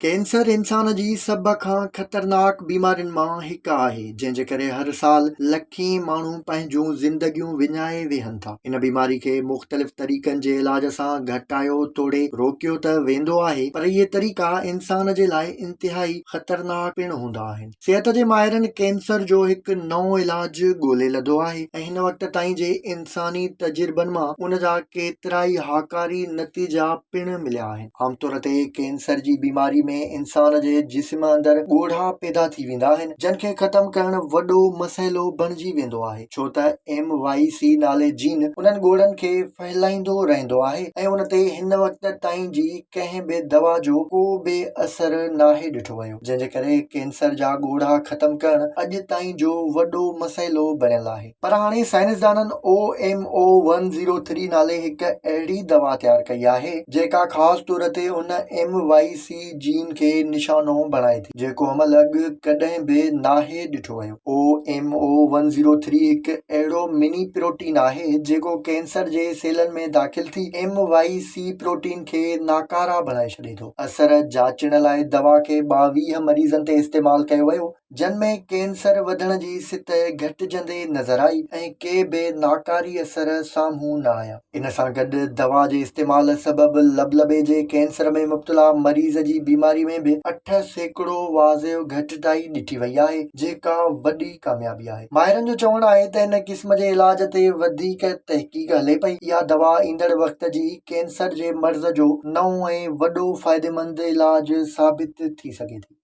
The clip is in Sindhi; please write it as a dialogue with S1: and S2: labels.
S1: ڪينسر انسان جي سڀ کان خطرناڪ بيمارين مان هڪ آهي، جنهن جي ڪري هر سال لکين ماڻهو پنهنجون زندگيون وڃائي ويهن ٿا. ان بيماري کي مختلف طريقن جي علاج سان گهٽايو توڙي روڪيو ته ويندو آهي پر اهي طريقا انسان جي لاء انتهائي خطرناڪ پڻ هوندا آهن. صحت جي ماهرن ڪينسر جو هڪ نئون علاج ڳولي لڌو آهي ۽ هن وقت تائين جي انساني تجربن مان ان جا ڪيترائي هاڪاري نتيجا پڻ مليا آهن. عام طور تي ڪينسر جي بيماري ۾ انسان جي جسم اندر ڳوڙها پيدا ٿي ويندا آهن، جن کي ختم ڪرڻ وڏو مسئلو بڻجي ويندو آهي، ڇو ته ايم وائي سي نالي جين انهن ڳوڙهن کي ڦهلائيندو رهندو آهي ۽ ان تي هن وقت تائين جي ڪنهن به دوا جو ڪو به اثر ناهي ڏٺو ويو، جنهن جي ڪري ڪينسر جا ڳوڙها ختم ڪرڻ اڄ تائين جو وڏو مسئلو بڻيل آهي. پر هاڻي سائنسدانن او ايم او 103 نالي هڪ اهڙي دوا تيار ڪئي آهي، جيڪا خاص طور تي ان ايم وائي سي جين کي نشانو بڻائي ٿي، جيڪو عمل اڳ ڪڏهن به ناهي ڏٺو ويو. او ايم او 103 هڪ اهڙو مني پروٽين آهي، جيڪو ڪينسر جي سيلن ۾ داخل ٿي ايم وائي سي پروٽين کي ناڪاره بڻائي ڇڏي ٿو. اثر جاچڻ لاء دوا کي 22 مريضن تي استعمال ڪيو ويو. جن ۾ ڪينسر وڌڻ جي سطح گهٽجندي نظر آئي ۽ ڪي به ناڪاري اثر سامهون نه آيا. ان سان گڏ دوا جي استعمال سبب لبلبي جي ڪينسر ۾ مبتلا مريض جي بيماري ۾ به 8% واضح گهٽتائي ڏٺي وئي آهي، جيڪا وڏي ڪاميابي آهي. ماهرن جو چوڻ آهي ته ان قسم جي علاج تي وڌيڪ تحقيق هلي پئي، اها دوا ايندڙ وقت جي ڪينسر جي مرض جو نئون ۽ وڏو فائديمند علاج ثابت ٿي سگهي ٿي.